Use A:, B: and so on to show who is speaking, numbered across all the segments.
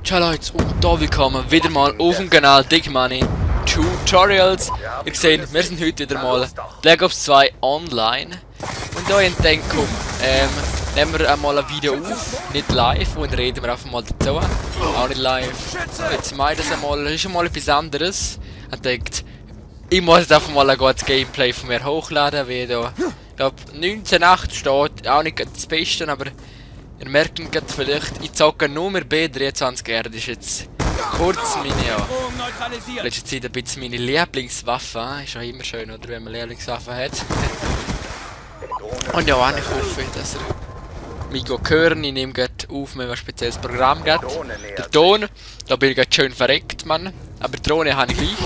A: Ciao Leute und da willkommen wieder mal auf dem Kanal Dick Money Tutorials. Ihr seht, wir sind heute wieder mal Black Ops 2 online. Und da ich denke, komm, nehmen wir einmal ein Video auf, nicht live, und reden wir einfach mal dazu. Auch nicht live. So, jetzt mache ich das einmal, das ist schon mal etwas anderes. Und denkt, ich muss jetzt einfach mal ein gutes Gameplay von mir hochladen, wie da, ich glaube 19.8 steht, auch nicht das Beste, aber ihr merkt gerade vielleicht, ich zocke nur mehr B23R, das ist jetzt kurz meine, letzte Zeit ein bisschen meine Lieblingswaffe, ist ja immer schön, oder, wenn man Lieblingswaffe hat. Und ja, ich hoffe, dass ihr mich hören, ich nehme gerade auf, wenn man ein spezielles Programm geht. Der Ton, da bin ich gerade schön verreckt, Mann, aber die Drohne habe ich gleich.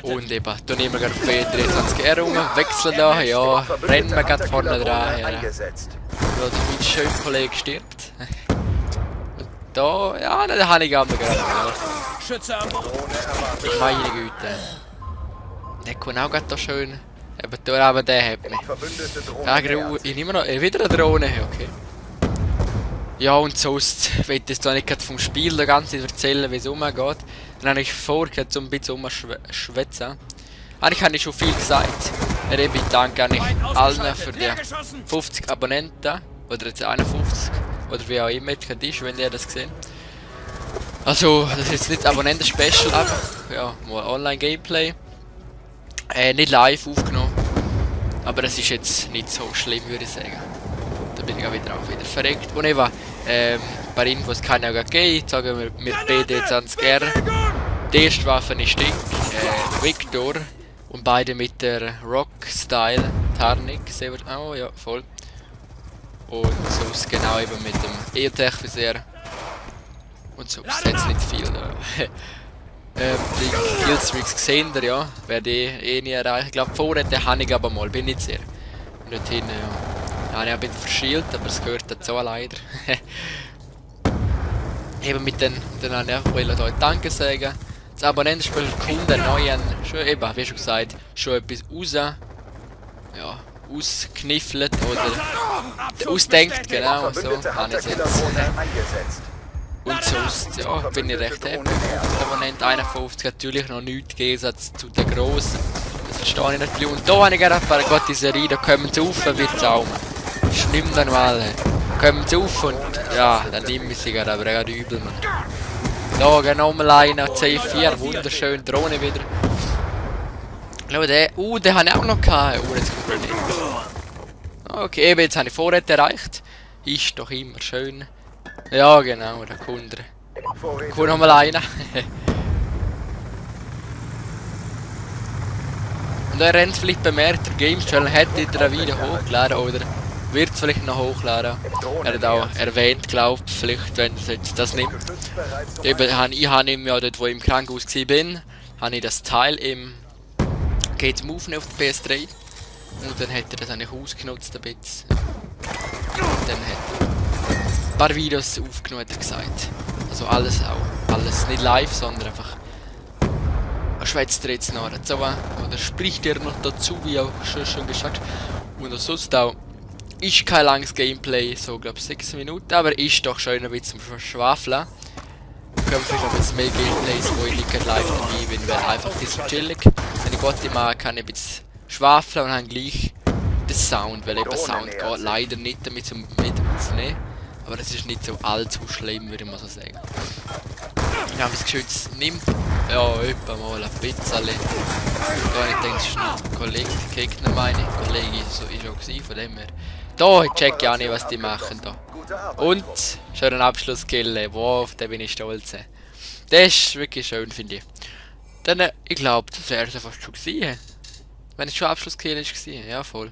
A: Und eben, da nehmen wir gerade B23R rum, wechseln da, ja, rennen wir gerade vorne dran, ja. Weil mein schöner Kollege stirbt. Und da, ja, da habe ich aber gerade. Ich meine Güte. Der kommt auch gerade da schön. Eben da, aber der hat mich. Ja, ich nehme noch wieder eine Drohne, okay. Ja, und sonst will ich jetzt nicht gerade vom Spiel die ganze Zeit erzählen, wie es umgeht. Dann habe ich vorgehört, so ein bisschen umschwätzen. Eigentlich habe ich schon viel gesagt. Ich danke eigentlich allen für die 50 Abonnenten. Oder jetzt 51. Oder wie auch immer es ist, wenn ihr das seht. Also, das ist jetzt nicht Abonnenten-Special, einfach. Ja, mal Online-Gameplay. Nicht live aufgenommen. Aber es ist jetzt nicht so schlimm, würde ich sagen. Da bin ich auch wieder verreckt. Und eben, ein paar Infos kann ich auch geben. Sagen wir mit BD20R. Die erste Waffe ist Ding, Victor. Und beide mit der Rock-Style Tarnik. Oh ja, voll. Und sonst genau eben mit dem E-Tech-Visier. Und sonst jetzt nicht viel. Die Killstreaks gesehen, ja. Werde ich nie erreichen. Ich glaube, Vorräte habe ich aber mal, bin nicht sehr. Und dort hinten, ja. Ja, ich habe ein bisschen verschielt, aber es gehört dazu leider. Eben mit den habe ich einfach hier Danke sagen. Das Abonnentenspiel Kunden neu haben schon eben, wie schon gesagt, schon etwas raus. Ja, ausgekniffelt oder ausdenkt, genau, so habe ich es jetzt. Und sonst, ja, bin ich recht happy. Abonnent 51 natürlich noch nichts im Gegensatz zu den grossen. Das verstehe ich natürlich. Und da habe ich gerade die Serie, da kommen sie rauf, wird es auch. Das ist nicht mehr normal. Kommen sie rauf und ja, dann nehme ich sie gerade, aber gerade übel, man. Da genau mal einer C4, wunderschön, Drohne wieder. Ich glaube, den habe ich auch noch gehabt. Jetzt kommt er nicht. Okay, eben, jetzt habe ich Vorräte erreicht. Ist doch immer schön. Ja, genau, da kommt er. Kommt noch mal einer. Und er rennt vielleicht bemerkt, der Games Channel hat wieder ein Video hochgeladen oder wird es vielleicht noch hochladen. Er hat auch erwähnt, glaube ich, vielleicht, wenn er jetzt das nimmt. Eben, ich habe ihm ja dort, wo ich im Krankenhaus war, habe ich das Teil im Gates Move auf der PS3. Und dann hat er das eigentlich ausgenutzt ein bisschen. Und dann hat er ein paar Videos aufgenommen, hat er gesagt. Also alles auch. Alles nicht live, sondern einfach. Er schwätzt er jetzt noch dazu. Oder spricht er noch dazu, wie auch schon gesagt. Und sonst auch. Ist kein langes Gameplay, so glaube ich 6 Minuten, aber ist doch schön ein bisschen zum Verschwafeln. Wir können vielleicht noch ein bisschen mehr Gameplays, wo ich nicht live dabei bin, weil einfach das so chillig. Wenn ich Gott mache, kann ich ein bisschen schwafeln und dann gleich den Sound, weil eben Sound geht leider nicht damit zum aufnehmen. Aber es ist nicht so allzu schlimm, würde ich mal so sagen. Ja, wenn das Geschütz nimmt, ja, etwa mal ein bisschen. Ich denke, das ist ein Kollege, Gegner meine Kollege, so ist auch gewesen, von dem her. Da, ich check ja nicht, was die machen da. Und, schon ein Abschlusskill, wow, auf den bin ich stolz. Das ist wirklich schön, finde ich. Dann, ich glaube, das wäre es fast schon gewesen. Wenn es schon Abschlusskill war, ja voll.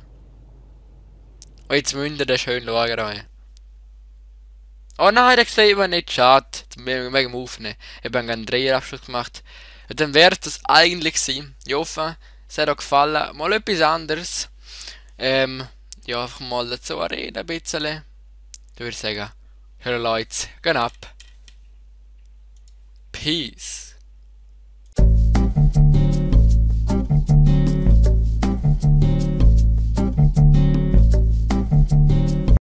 A: Und jetzt müsst ihr den schön schauen. Oh nein, der sieht man nicht, schade. Wegen dem Aufnehmen. Ich habe einen 3er-Abschluss gemacht. Und dann wäre das eigentlich gewesen. Ich hoffe, es hat euch gefallen. Mal etwas anderes. Ja, einfach mal dazu reden ein bisschen. Ich würde sagen, hören Leute, gehen ab. Peace.